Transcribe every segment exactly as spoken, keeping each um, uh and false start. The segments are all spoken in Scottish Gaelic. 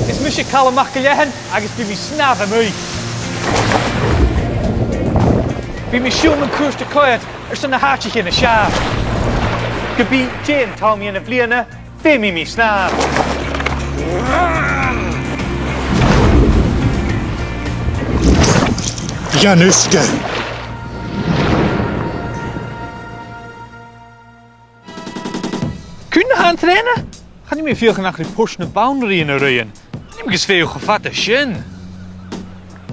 Is mise Calum MacIllEathain agus bidh mi a' snàmh a-muigh. Bidh mi a' siubhal mun cuairt a' coimhead airson na h-àiteachan as fheàrr. Ge bith dè an t-àm dhen bhliadhna, feumaidh mi snàmh. Dèan uisge. Cuin a tha an trèana? Chan eil mi a' faicinn ach ri port nam Bannrighinn a-rithist. Chan eil mi gus faighinn cho fada sin.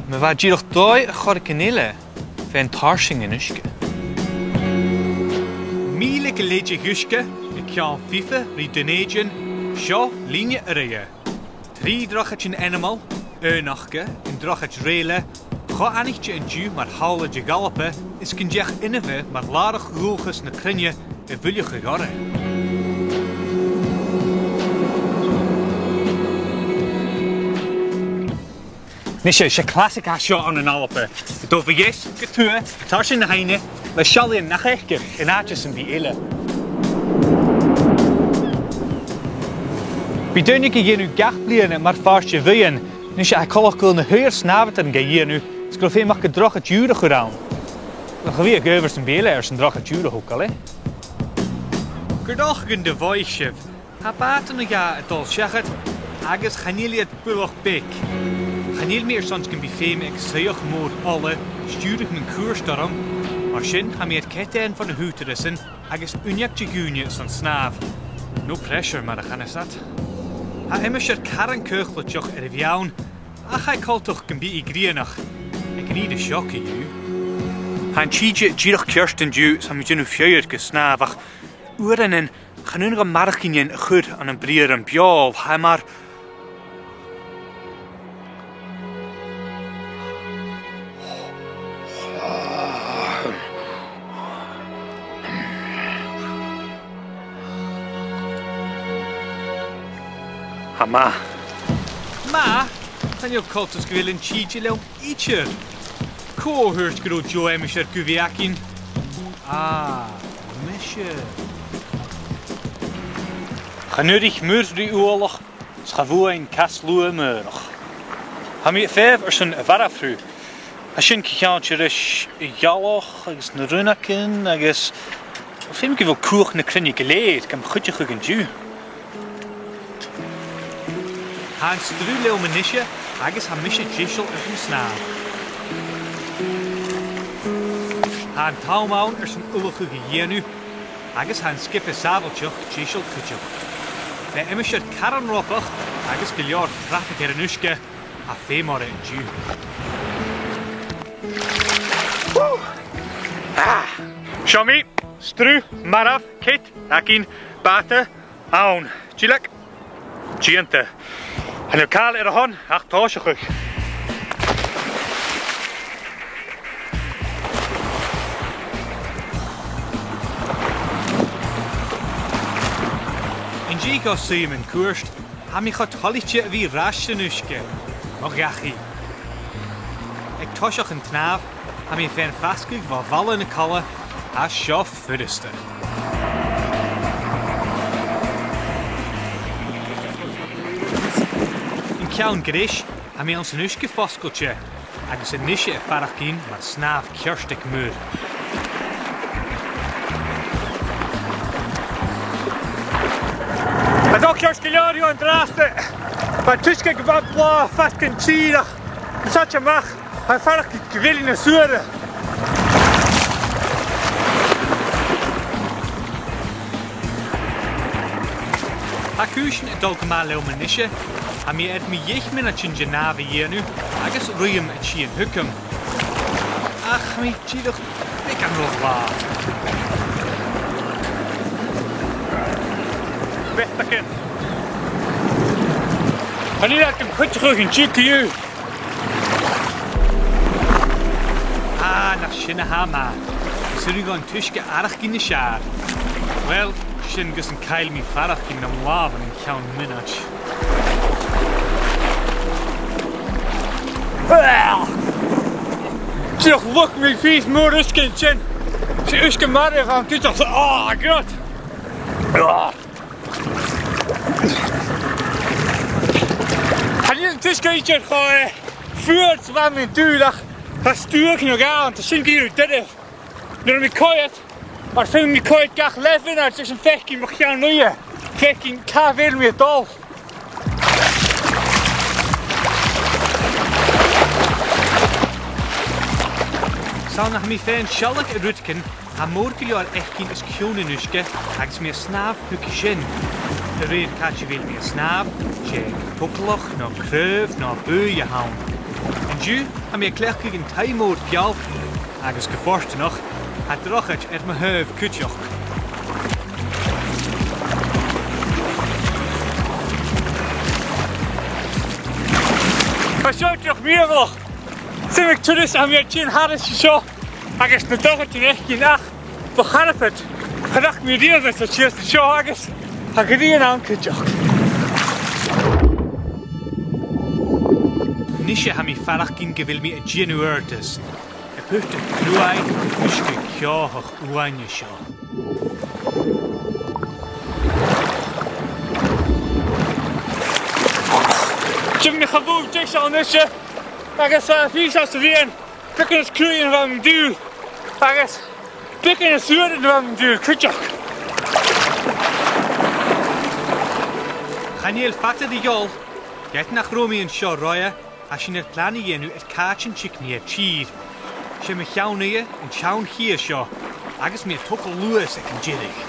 Ma bha dìreach dòigh air choreigin eile, bha e tarsainn an uisge. Mìle gu lèir de dh'uisge aig ceann fichead ri Dùn Èideann, seo Linne Fharaidh. Trì drochaidean ainmeil, aon aca, an Drochaid Rèile, cho aithnichte an-diugh mar Shabhla de dh'Alba, is gun deach inbhe mar làrach dhualchas na cruinne a bhuileachadh oirre. Nise, 's e classic a tha seo ann an Alba. Gu dol bho dheas gu tuath, tarsainn na h-aibhne, le seallaidhean nach fhaicear an àite sam bith eile. Bidh daoine ga dhèanamh gach bliadhna mar phàirt de bhuidheann, nise tha e coltach gu bheil na h-uiread snàmhadan ga dhèanamh, is gu bheil feum aca drochaid ùr a chur ann. Cha bhi e gu h-adhbhar sam bith eile airson drochaid ùr a thogail, eh? Gu dearbh gun do mhothaich sibh, tha bàta no dhà a' dol seachad, agus chan eil iad buileach beag. Chan eil mi airson gum bi feum aig soitheach mòr ola stiùireadh mun cuairt orm, mar sin tha mi air cead fhaighinn bho na h-ùghdarrasan agus uinneag de dh'ùine son snàmh. No pressure, mar a chanas iad. Tha aimsir caran caochlaideach air a' bheinn, ach tha e coltach gum bi i grianach, aig an ìre seo co-dhiù. Tha an tìde dìreach ceart an-diugh, 's tha mi a' dèanamh fiughair gu snàmh, ach uaireannan chan urrainn dhomh maraichean a chur ann am briathran beòil, tha e mar Tha e math. Math? Chan eil coltas gu bheil an tìde leam idir. Cò thuirt gun robh deagh aimsir gu bhith againn? Ah, mise. Chan fhuirich muir ri uallach, 's cha bhuain cas luath mòr. Tha mi a' feitheamh airson a' bharraibh through. Tha sin co-cheangailte ris a' ghealach agus na rionnagan agus feumaidh gu bheil cumhachd na cruinne gu lèir gam chuideachadh an-diugh. Tha an sruth leam a-nise agus tha mise deiseil airson snàmh. Tha an t-àm ann airson ullachadh a dhèanamh, agus tha an sgioba sàbhailteach deiseil cuideachd. Le aimsir caran robach agus gu leòr traffic air an uisge, tha feum oirre an-diugh. Woo! Ah! Seo mi, sruth marbh, cead againn, bàta ann. Dìleag. Dèanta. Chan eil càil air a shon ach tòiseachadh. An dèidh dhomh suidhe mun cuairt, tha mi cho toilichte a bhith air ais san uisge. Mo dhachaigh. Aig toiseach an t-snàimh, tha mi a' faighinn fasgadh bho bhalla na coille, tha seo furasta. An ceann greis, tha mi anns an uisge fosgailte, agus a-nise a' faireachdainn mar snàmh ceart aig muir. Tha e a' dol ceart gu leòr an-dràsta. Bha an t-uisge gu math blàth, faisg air an tìr, ach an seo a-mach, tha e a' faireachdainn gu bheil e nas fhuaire. Tha cùisean a' dol gu math leam a-nise. Tha mi air mu dheich mionaidean de shnàmh a dhèanamh agus ruitheam a' tighinn thugam. Ach tha mi dìreach beagan ro làr. Bheataichean. Chan eil iad gam chuideachadh an-diugh co-dhiù. Ah, nach sin a tha math. Is urrainn dhomh an t-uisge fhaireachdainn nas fheàrr. Uill, sin gus an caill mi faireachdainn nam làmhan an ceann mionaid. Dìreach luchd mi pìos mòr uisge an sin. 'S e uisge marbh a th' ann cuideachd. Ah, grod. Ah. Sgilltean cho, eh, fuar 's a bha mi an dùil ach tha stuaghan a' gabhail, tha sin gu math doirbh. Nuair a tha mi a' coimhead, mar feumaidh mi coimhead gach leth mhionaid, 's an faic mi mo cheann-uidhe, faic mi càit a bheil mi a' dol. 'S ann a tha mi fhìn a' sealg air rudeigin, tha mòr gu leòr fhaicinn os cionn an uisge agus mi a' snàmh thuige sin. A rèir càit a bheil mi a' snàmh, 's e togalach no craobh no buaidh a th' ann. An-diugh, tha mi a' cleachdadh an taigh-mòr geal, agus gu fortanach, tha drochaid air mo thaobh cuideachd. Tha seo dìreach mìorbhaileach. Is iomadh turas a tha mi air tighinn thairis an seo agus na drochaidean fhaicinn ach bu charbad. Cha do rinn mi riamh mise sìos an seo agus tha a' ghrian ann cuideachd. A-nise tha mi a' faireachdainn gu bheil mi a' dèanamh adhartas. A' putadh cruaidh uisge ceòthach uaine seo. Tha mi cho mòr deiseil a-nise, agus, eh, bidh seo sa mheadhan beagan nas cruaidhe na bha mi an dùil, agus beagan nas fhuaire na bha mi an dùil cuideachd. Chan eil fada ri dhol, ged nach robh mi an seo roimhe, tha sinn air plana a dhèanamh air càit an tig mi air tìr. 'S e mo cheann-uidhe an seann chidhe seo, agus mi a' togail luas aig an deireadh.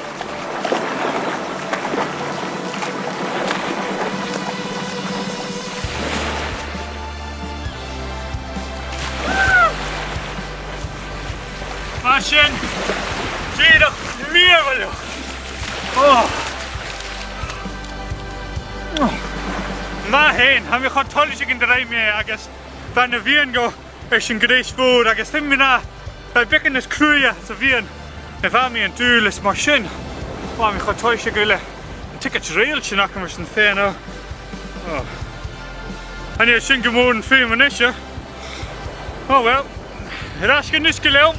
Mar sin, dìreach mìorbhaileach. Oh. Math fhèin, tha mi cho toilichte gun do rinn mi e agus bha na mheadhanan air sin greis mhòr agus feumaidh mi ràdh, bha e beagan nas cruaidhe sa mheadhan na bha mi an dùil is mar sin bha mi cho toilichte gu bheil an ticket rèilte agam airson faighinn. Oh. Chan eil sin gu mòr an fheum a-nise. Oh well. Air ais gun uisge leam.